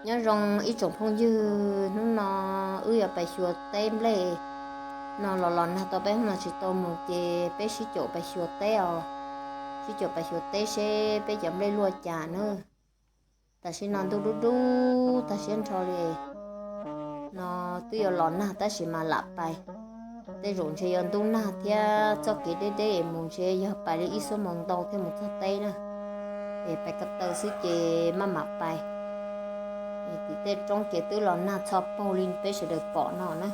Nyob zoo ib tsoom phooj ywg, hnub no wb yuav pais xyuas teb nplej no los los nag tau peb hnub no tsis tau mus ces peb sib caum pais xyuas teb os. Sib caum pais xyuas teb seb peb cov nplej luaj cas na. Tam sim no ntuj dub dub tag siab nrho li no, twb yuav los nag tab sis mas lam pais. Tej zaum ntshe yuav ntub nag thiab txoj kev deb deb es mus ntshe yog pais li ib xuab moos ntau thiaj mus txog teb na. Es pais ko taw xwb ces maj mam pais. Tim tej roob ces twb los nag txho paug li peb sawv daws pom no na.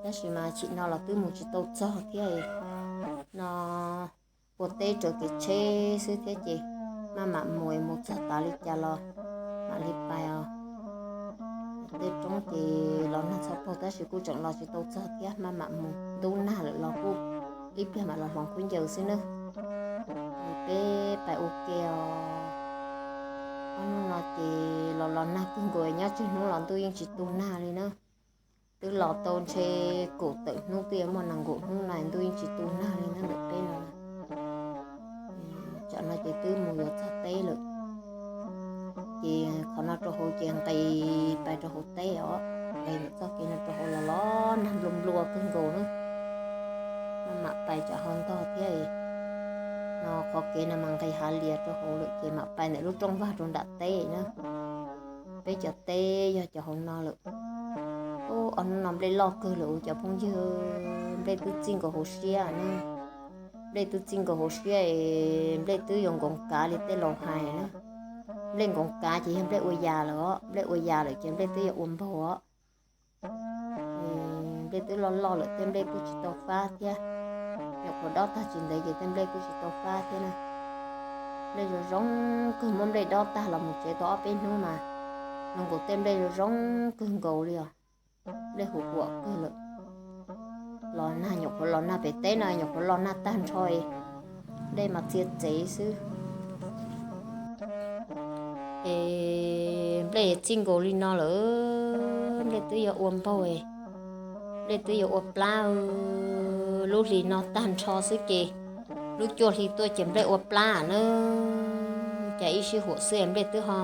Tab sis mas chim no los twb mus tsis tau txog thiab no, ua teb raws kev tsheb xwb thiab ces maj mam mus, mus txog tas li cas los mam li pais os. Tej roob ces los nag txho paug tab sis kuj tseem los tsis tau txog thiab, maj mam mus, ntub nag lawm los kuj ib pliag mam los hloov khaub ncaws xwb nawb. Peb pais ua ke os. Ob hnub no ces los los nag kawg nkaus, nyob tsawg hnub los ntuj yeej tsis tu nag li na. Twb los tau ntshe kaum tawm hnub twb yuav muaj nees nkaum hnub no ntuj yeej tsis tu nag li na ntawm peb no. Tsam no ces twb mus yuav txog teb lawm. Ces qhov no rau hauv ces nqis pais rau hauv teb os, nqis ntawm txoj kev no rau hauv los los nag nplua nplua kawg nkaus na. Maj mam pais tsam ho ntog thiab no, qhov kev no mas nqis hav lias rau hauv lawm ces mam pais ntawm lub rooj vag rau nram teb na. Peb cov teb yog cov hauv no lawm. Ob hnub no nplej loj kawg lawm cov phooj ywg, nplej twb txij nkaus hauv siab na. Nplej twb txij nkaus hauv siab es nplej twb yuav nkoos kav li tej laus hais na. Nplej nkoos kav ces yog nplej ua yas lawm os, nplej ua yas lawm ces nplej twb yuav ua npaug os. Nplej twb loj loj lawm tej nplej kuj tsis tau fab thiab. Nyuam qhuav dob tag tsis ntev ces tej nplej kuj tsis tau fab thiab na. Nplej zoo zoo kawg, muab nplej dob tag los mus tsev tau ob peb hnub mas no nkaus tej nplej zoo zoo kawg nkaus li os. Nplej huv huam kawg lawm. Los nag, nyuam qhuav los nag pem teb no, nyuam qhuav los nag tag nrho, nplej mas txia txev xwb. Es nplej txij nkaus li no lawm, nplej twb yuav ua npaug, nplej twb yuav ua plab. Lub hlis no tag nrho xwb ces lub cuaj hli tuaj ces nplej ua plab na. Cas ib sij huam xwb nplej twb ho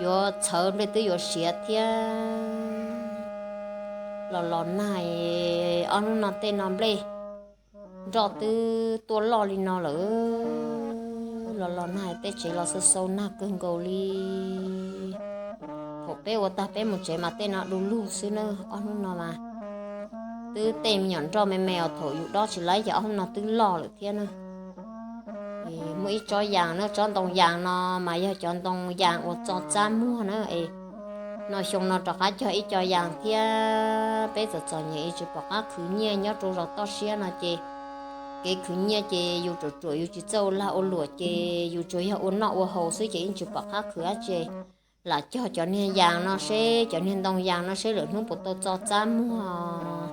yuav txhawv, nplej twb yuav siav thiab. Los los nag, ob hnub no tej no nplej nroj twb tuaj loj li no lawm. Los los nag tej tsev los xau xau nag kawg nkaus li. Thaum peb ua tag peb mus tsev mas tej no du lug xwb na. Ob hnub no mas twb tej me nyuam nroj me me os, thaum yus dob tsis laib ces ob hnub no twb loj lawm thiab na. Muaj ib tsob yas na, tsob ntoo yas no mas yog cov ntoo yas uas txo txab muag na es no xyoo no rov qab cog ib co yas thiab. Peb txom txom nyem tsis pom qab khwv nyiaj nyob rau zos toj siab no ces kev khwv nyiaj ces yus ruam ruam yus tsis txawj ua lag ua luam ces yus tsuas yog ua noj ua haus xwb ces yeej tsis pom qab khwv dab tsi. Lam cog cov niag yas no seb, cov niag ntoo yas no seb lwm hnub puas tau txo txab muag.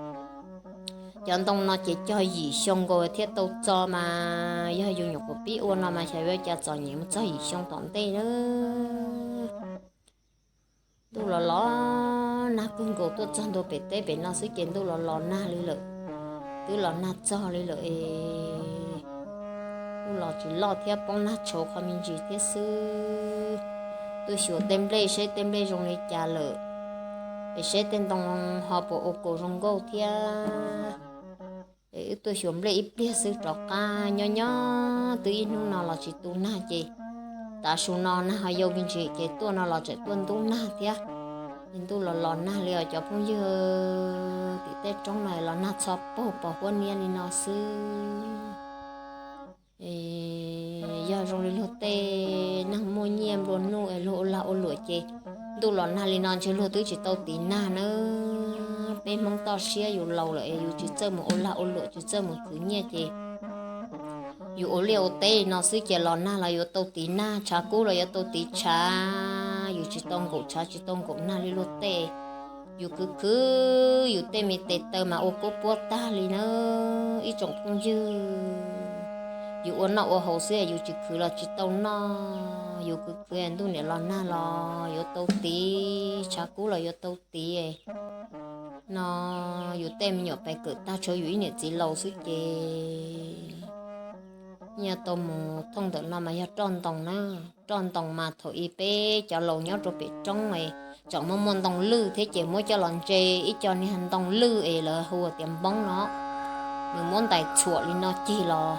Cov ntoo no ces cog yim xyoo nkaus thiaj tau txo mas yog yus nyuam qhuav pib ua no mas xyov yuav cas txom nyem mus txog yim xyoo tom ntej na. Ntuj los los nag kawg nkaus, tuaj txog ntua pem teb pem no xwb ces ntuj los los nag li lawm. Twb los nag txog li lawm es kuj los tsis loj thiab, poob nag tshauv qhov me ntsis thiab xwb. Tuaj xyuas tej nplej seb tej nplej zoo li cas lawm, es seb tej ntoo ho puas ua kaus zoo nkauj thiab. Es wb tuaj xyuas nplej ib pliag xwb rov qab, nyob nyob twb ib hnub no los tsis tu nag ces tav su no nag ho yau me ntsis ces tuaj no los tseem tuaj ntub nag thiab. Es ntuj los los nag li os cov phooj ywg, tim tej roob no los nag txho paug pos huab niab li no xwb. Yog zoo li luag tej neeg muaj nyiaj nplua nuj es luag ua lag ua luam ces ntuj los nag li no ntshe luag twb tsis tau tiv nag na. Peb Hmoob toj siab yus laus lawm es yus tsis txawj mus ua lag ua luam, tsis txawj mus khwv nyiaj ces yus ua liaj ua teb li no xwb ces los nag los yuav tau tiv nag, tshav kub los yuav tau tiv tshav, yus tsis tau nkaum tshav tsis tau nkaum nag li luag tej. Yus khwv khwv yus tej me tes taw mas ua kub puab tag li na ib tsoom phooj ywg. Yus ua noj ua haus xwb yus tsis khwv los tsis tau noj, yus khwv khwv ntuj niam los nag los yuav tau tiv, tshav kub los yuav tau tiv no. Yus tej me nyuam pais kawm tag tshuav yus ib niam txiv laus xwb ces yeej yuav tau mus thooj ntawm no mas yog roj ntoo na. roj ntoo mas thaum ub peb cov laus nyob rau pem roob tseem muaj muaj ntoo lwj thiab ces muab coj los ntse ib co niag ntoo lwj es lawv hu tias npoob no. Nws muab ntais txhuam li no cig los,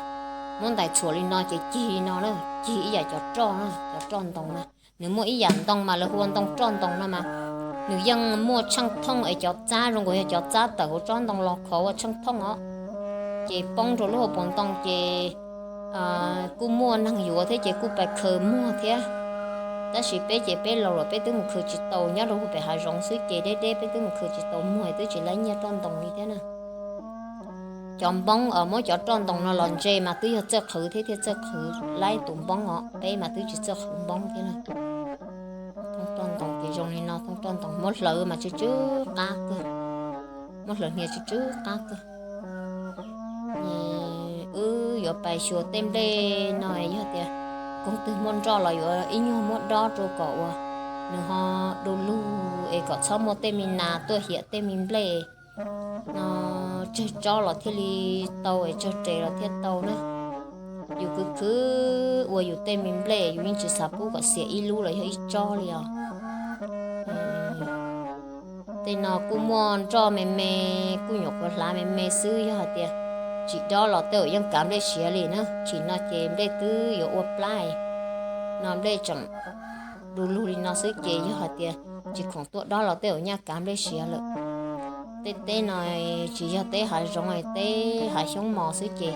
muab ntais txhuam li no ces cig li no na, cig ib yam cov roj na, cov roj ntoo na. Nws muaj ib yam ntoo mas lawv hu ua ntoo roj ntoo no mas nws yeej muaj tsheej thooj es cov txab zoo nkaus yog cov txab tawm hauv tsob ntoo los khov ua tsheej thooj os. Ces poob rau lub hauv paus ntoo ces kuj muaj neeg yuav thiab ces kuj pais khaws muag thiab. Tab sis peb ces peb laus lawm peb twb mus khaws tsis tau, nyob rau pem hav zoov xwb ces deb deb peb twb mus khaws tsis tau muag twb tsis laib nyiaj roj ntoo li thiab na. Cov npoob muab cov roj ntoo no los ntse mas twb yog txawj qhwv thiab thiaj txawj qhwv laib tus npoob os, peb mas twb tsis txawj qhwv npoob thiab na. Thooj roj ntoo ces zoo li no, thooj roj ntoo muab hlawv mas tsw tsw qab kawg, muab hlawv hnia tsw tsw qab kawg. Wb yuav pais xyuas tej nplej no yog tias koog twg muaj nroj los yuav ib nyuag muab dob rau kom uas nws ho du lug es kom txhob muaj tej me nas tuaj hiam tej me nplej no, tsawg tsob los thiaj li tau es tsawg res los thiaj tau na. Yus khwv khwv ua yus tej me nplej yus yeej tsis xav pub kom xiam ib lub los yog ib tsob li os. Tej no kuj muaj nroj me me, kuj nyuam qhuav hlav me me xwb, yog hais tias tsis dob los tej zaum yeej kav nplej siav li na. Chim no ces nplej twb yuav ua plab no, nplej tseem du lug li no xwb ces yog hais tias tsis khoom tuaj dob los tej zaum nyaj kav nplej siav lawm. Tej teb no tsis yog teb hav zoov, teb hav xyoob mos xwb ces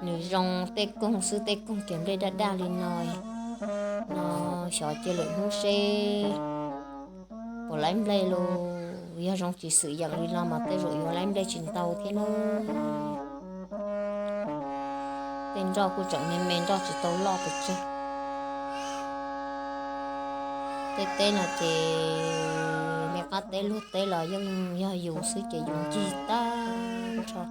nws zoo tej koog xwb, tej koog ces nplej daj daj li no. No xyov cia lwm hnub seb puas laib nplej lauj. Yog zoo tsis xwm yeem li no mas tej zaum yuav laib nplej tsis ntau thiab na. Tej nroj kuj tseem me me, nroj tsis tau loj pes tsawg. Tej teb no ces me qab teb luag teb los yeej yog yus xwb ces yus ncig tag nrho.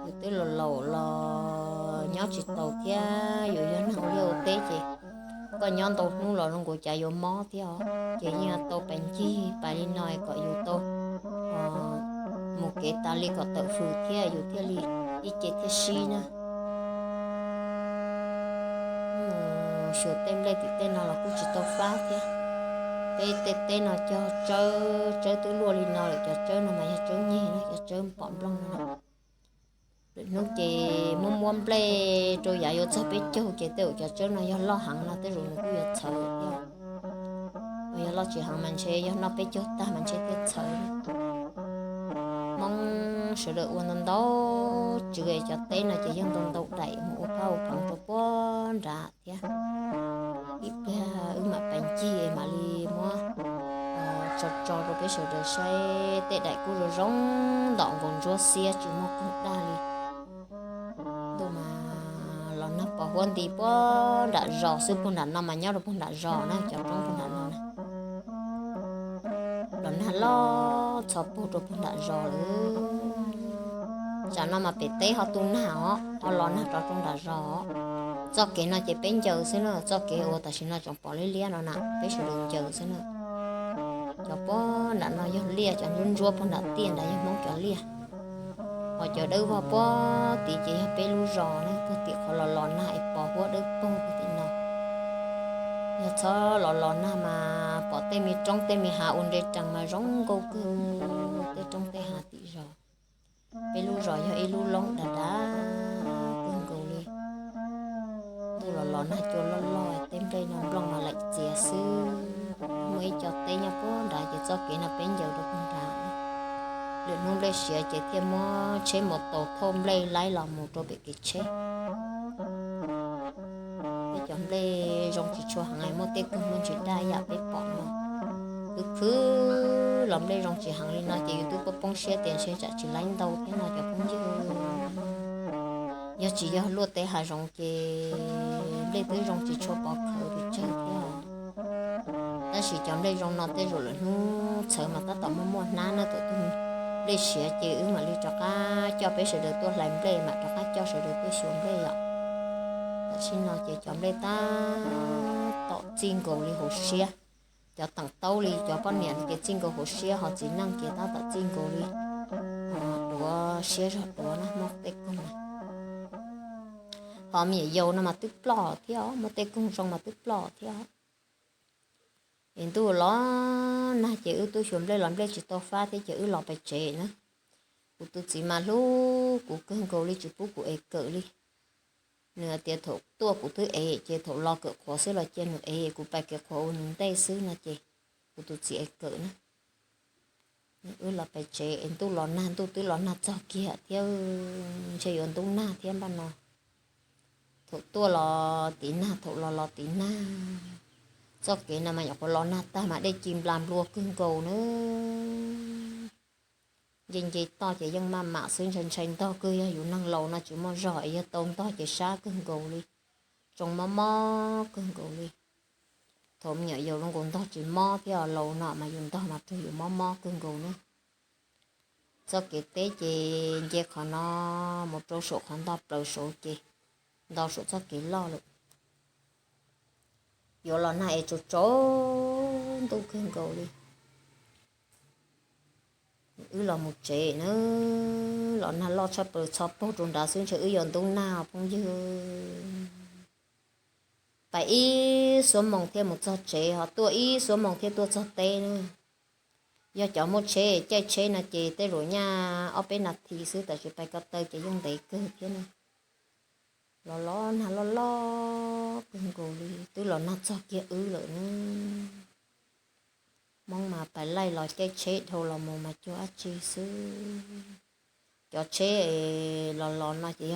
Yus twb laus laus los nyob tsis taus thiab, yus yog neeg ua liaj ua teb ces koj nyob ntau hnub los zoo nkaus cas yuav mob thiab os. Ces yeej tau pais ncig pais li no kom yus tau mus kev tas li kom tawm hws thiab yus thiaj li ib ce thiaj sib na. Mus xyuas tej nplej tim tej no los kuj tsis tau fab thiab. Peb tej teb no cog tsawb, tsawb twb luaj li no lawm, cov tsawb no mas yog tsawb nyeg na, cov tsawb pom nplooj no. Lwm hnub ces muab muab nplej rau yav yuav txog peb caug ces tej zaum cov tsawb no yog loj heev no tej zaum nws kuj yuav txhawv thiab. Yog loj tsis heev mas ntshe yog noj peb caug tag mas ntshe thiaj txhawv. Hmoob sawv daws ua ntau ntau tswv, cov teb no ces yeej ntau ntau daim mus ua phab ua pheev rau puag nrad thiab. Ib pliag wb mam pais ncig mam li muab tso tso rau peb sawv daws saib, tej daim kuj zoo zoo ntom nkaus ntsuab xiab tsis muaj koog daj li. Ntuj mas los nag pos huab nti puag nram zos xwb, puag nram no mas nyob rau puag nram zos na, cov roob puag nram no na. Los nag loj txhos puag rau puag nram zos lawm. Tsam no mas pem teb ho tu nag os, ho los nag rov rau nram zos os. Txoj kev no ces peb ncaws xwb na, txoj kev uas tam sim no tseem pom liab liab no na peb sawv daws ncaws xwb na. Cov puag nram no yog liaj, cov ntsuab ntsuab puag nram tiaj nrad yog Hmoob cov liaj. Ho cov dawb vog puag tid ces yog peb lub zos na, puag tim qhov los los nag es pos huab dawb paug puag tim no. Yog txhob los los nag mas pom tej me roob tej me hav ua nre rees mas zoo nkauj kawg, tej roob tej hav tim zos. Peb lub zos yog ib lub loob dav dav kawg nkaus li. Ntuj los los nag cua loj loj, tej nplej no nplooj mas laim txias xwb. Muaj ib co teb nyob puag nrad ces txoj kev no peb ncaws rau puag nrad. Lwm hnub nplej siav ces thiaj muab tsheb mus taus thauj nplej laib los mus rau pem kev tsheb. Peb cov nplej zoo tsis tshua heev, muaj tej koog muaj ntsis daj yam peb pom no. Khwv khwv los nplej zoo tsis heev li no ces yus twb poob poob siab tias ntshe tsam tsis laib ntau thiab no cov phooj ywg. Yog tsis yog luaj teb hav zoov ces nplej twb zoo tsis tshua pov khawv pes tsawg thiab. Tab sis cov nplej zoo no tej zaum lwm hnub txhawv mas tab tom muaj muaj hnab na, thaum twg nplej siav ces wb mam li rov qab coj peb sawv daws tuaj hlais nplej, mam rov qab coj sawv daws tuaj xyuas nplej yom. Tam sim no ces cov nplej tab tom txij nkaus li hauv siab. Cov teem taub li cov poj niam ces txij nkaus hauv siab, ho txiv neej ces tab tom txij nkaus li duav siab zog duav na, muaj tej koog na. Los me nyuam yaus no mas twb ploj thiab os, muaj tej koog zoo mas twb ploj thiab. Es ntuj los nag ces wb twb xyuas nplej los nplej tsis tau fab thiab ces wb los pem tsev na. Kuv tus txiv mas hlub kuv kawg nkaus li, tsis pub kuv ev kawm li. Nws hais tias thaum tuaj kuv twb ev, ces thaum los kawm qhuav xwb los cia nws ev, kuv pais kev qhuav ua nws ntej xwb no ces kuv tus txiv ev kawm na. Wb los pem tsev es ntuj los nag, ntuj twb los nag txog kiag thiab, ntshe yuav ntub nag thiab npaj no. Thaum tuaj los tiv nag, thaum los los tiv nag. Txoj kev no mas nyuam qhuav los nag tag mas dej ci nplas nplua kawg nkaus na. Nce nce toj ces yeej maj mam xwb, ntshai ntshai ntog kawg, yog yus neeg laus no tsis muaj zog es yog tau ntog ces sab kawg nkaus li, tsoo mob mob kawg nkaus li. Thaum me nyuam yaus zoo nkaus ntog tsis mob thiab, laus no mas yus ntog mas raug yus mob mob kawg nkaus na. Txoj kev teb ces nce qhov no mus rau saum qhov ntog plaws saud ces nto saum txoj kev loj lawm. Yuav los nag es tsaus tsaus ntuj kawg nkaus li. Wb los mus tsev na, los nag loj tshaj plaws, txhov paug rau nrad xwb ntshe wb yuav ntub nag phooj ywg. Pais ib xuab moos thiaj mus txog tsev, ho tuaj ib xuab moos thiaj tuaj txog teb na. Yog cov muaj tsheb caij tsheb no ces tej zaum nyaj ob peb nas this xwb, tab sis pais ko taw ces yeej ntev kawg thiab na. Los los nag loj loj kawg nkaus li, twb los nag txog kiag wb lawm na. Hmoob mas pais laij los caij tsheb dhau los mus mas cuag dab tsi xwb. Cov tsheb los los no ces yog